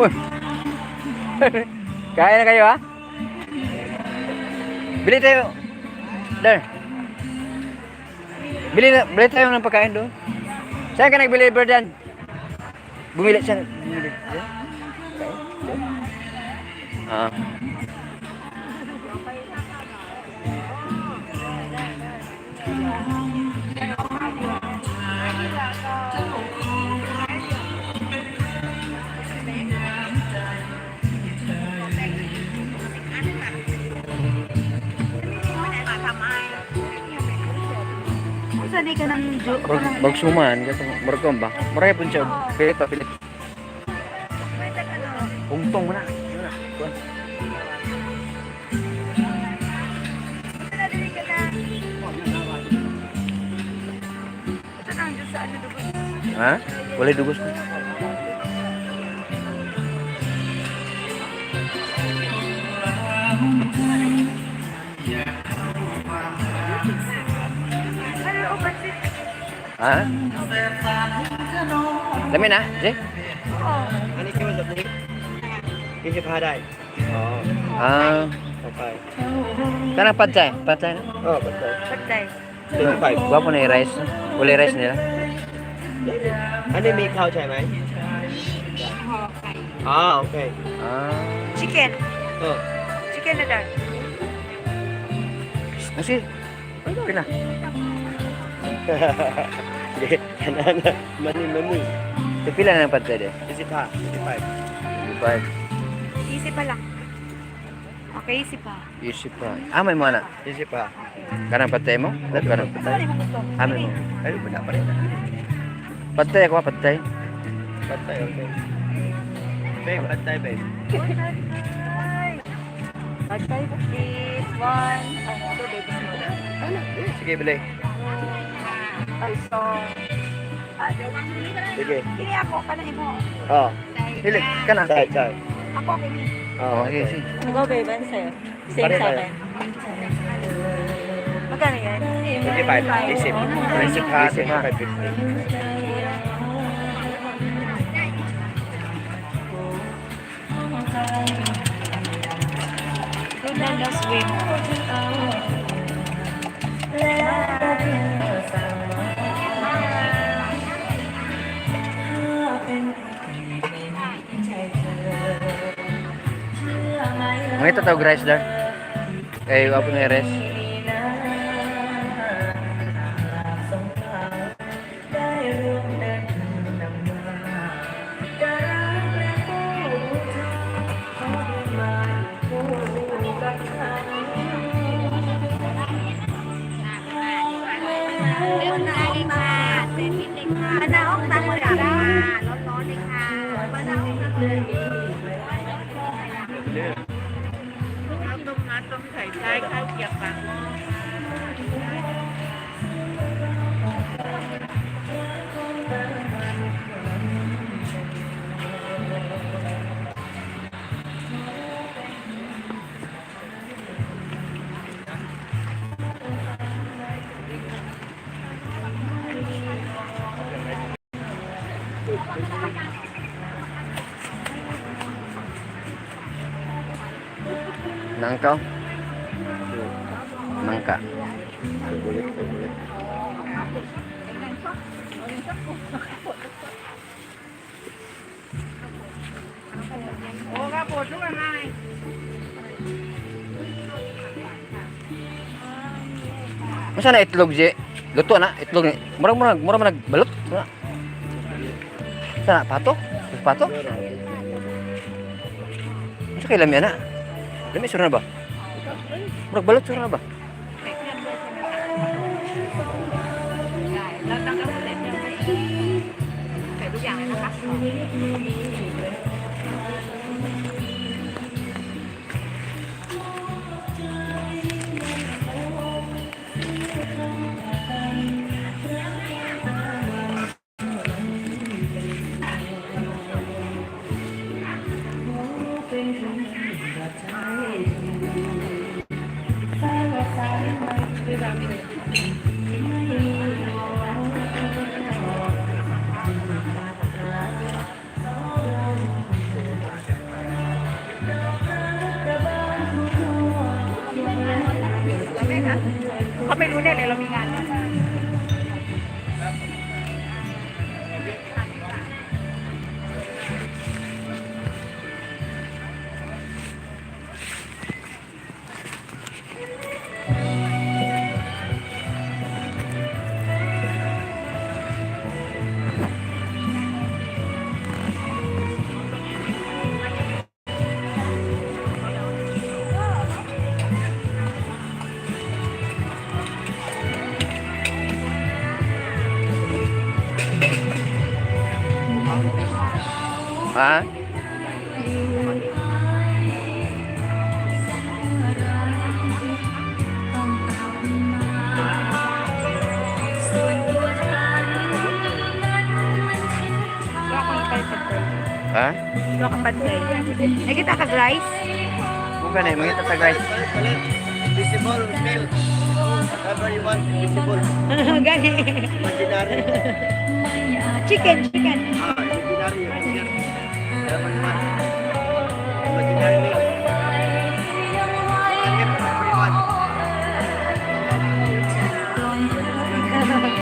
Uy. Kain na kayo, ha? Bili tayo. There. Bili na, bili tayo ng pagkain doon. Saan ka nagbili, Berdan? Bumili siya. Bumili. Yeah? Kain? Doon? Ah. Saan ka ng jo? Magsuman ka murag ba? Murag pun siya. Pilit pa pilit. Ungtong mo na. Yun na. Kuan. Ito na ang sa ano dugos. Ha? Walay dugos ko. Ano o pansit? Ha? Lami na, Jay? Oo. อันนี้คิดว่าจะนี้ยี่สิบห้าได้อ๋อ Ah, ต่อไป kanang pad thai, pad thai na. เออปัจจัย Patay. 25 Gwapo na yung rice. Walay rice nila. อันนี้มีข้าวใช่ไหมอ๋อโอเค Ah. Chicken. เออ Chicken na daw. Ah, sige. Okay na. เด็กอันนั้นมันนี่มันนี่ Pila na ng pad thai de? ยี่สิบห้า25 25. Easy pa lang. Okay, easy pa. Easy pa. Ah, may mga na. ยี่สิบห้า Kanang pad thai mo? Kanang pad Ano thai. mo gusto? Ah, may mo. เอ้ยมันอะไรนะ Pad thai ako, pad thai. ปัจจัยโอเค babe ปัจจัย babe. Patay, please. One. Ay, ito, baby small. Sige, bili. Ay, so. Ah, Sige. Kini ako, kanang imo. Oh, Dili, kana. ใช่ใช่ Ako, kini. Oh, Okay, sige. Ikaw, babe, ano sa'yo? Same Pareho sa tayo. akin. Magkano yan? 25 ยี่สิบยี่สิบห้า25 50. Good na no swim. Mga ito tawag rice dar. Kay gwapo na yung rice. Manaog na mo na.ร้อนๆเลยค่ะมะนาวนะ ข้าวต้มมัดต้มไข่ใช้ข้าวเกรียบปากหม้อ Nangka. Nangka. Bulit, bulit. โอ้ครับปวดทุกอะไร Masa na itlog, Je? Luto na, itlog ni. Murag murag murag man nagbalot. Murag. Sana pato? Pato? Masa kay lami ana? Lami sure na ba? Murag balot sure na ba? แล้วตั้งก็เสร็จใส่ทุกอย่างเลยนะคะ เขาไม่รู้แน่เลยเรามีงาน Ha? Ha? Wala kang pad thai. Nakita ka rice? Kung ganay, mangita sa rice. Palit. Invisible milk. Whatever you want, invisible. Gani. Imaginary. Chicken, chicken. Ah, imaginary. Whatever you want. Imaginary milk.